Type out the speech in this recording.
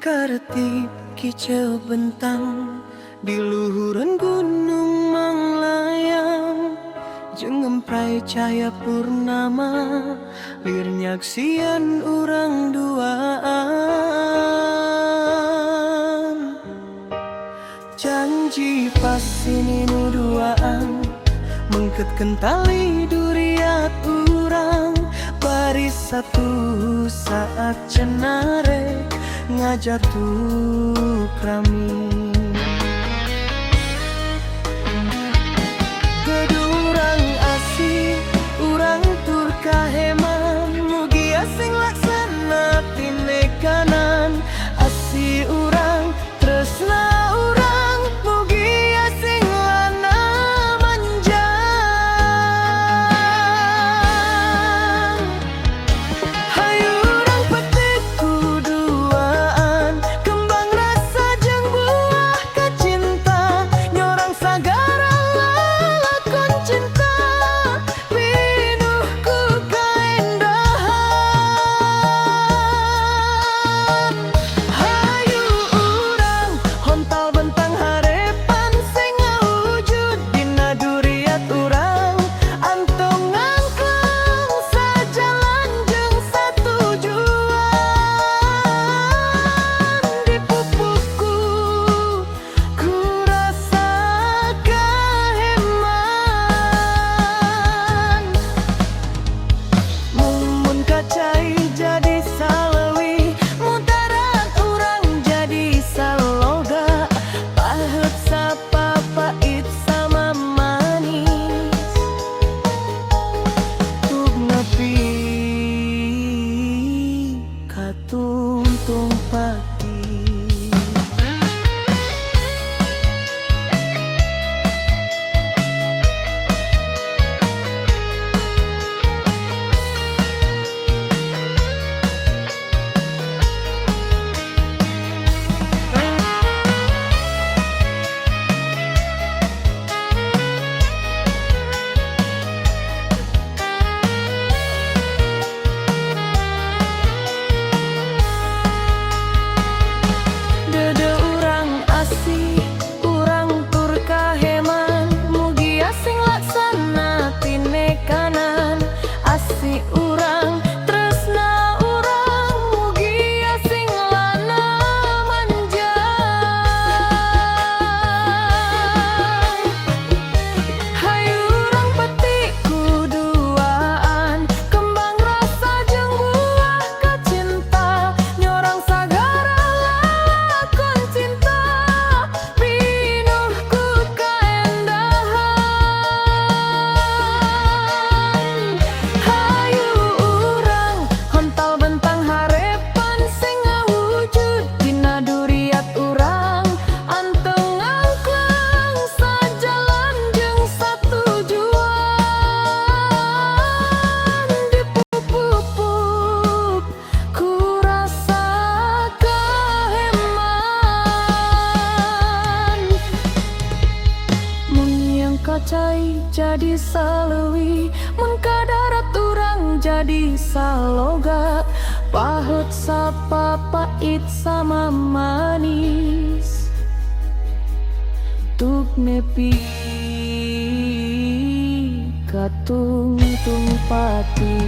Karetip kicau bentang di luhureun gunung manglayang, jeung ngempray cahaya purnama, lir nyaksian urang duaan. Janji pasti nu duaan, mengketkeun tali duriat urang, baris satu saat cenare ngajatuk rami. Gedurang asih urang tur kaheman, mugia sing laksana tinekanan. Asih urang, tresna urang, mugia sing lana manjang. Hayu urang petik kuduaan, kembang rasa jeung buah kacinta, nyorang sagara lalakon cinta, pinuh ku kaendahan. Hayu urang hontal bentang harepan, sing ngawujud dina duriat urang, antong ngangklang sajalan jeung satujuan, dipupuk ku rasa kaheman. Mumun kacai jadi saleuwi, mudarat urang jadi saloga, paheut sapapait sama manis, tuk nepi katungtung pati. Dede urang asih urang tur kaheman, mugia sing laksana tinekanan. Asih urang, tresna urang, mugia sing lana manjang. Hayu urang petik kuduaan, kembang rasa jeung buah kacinta, nyorang sagara lalakon cinta, pinuh ku kaendahan. Hayu urang hontal bentang harepan, sing ngawujud dina duriat urang, anteng ngangklang sajalan jeung satujuan, dipupuk ku rasa kaheman. Mun yang kacai jadi saleuwi, mun kadarat urang jadi saloga, paheut sapapait sama manis, tuk nepi katungtung pati.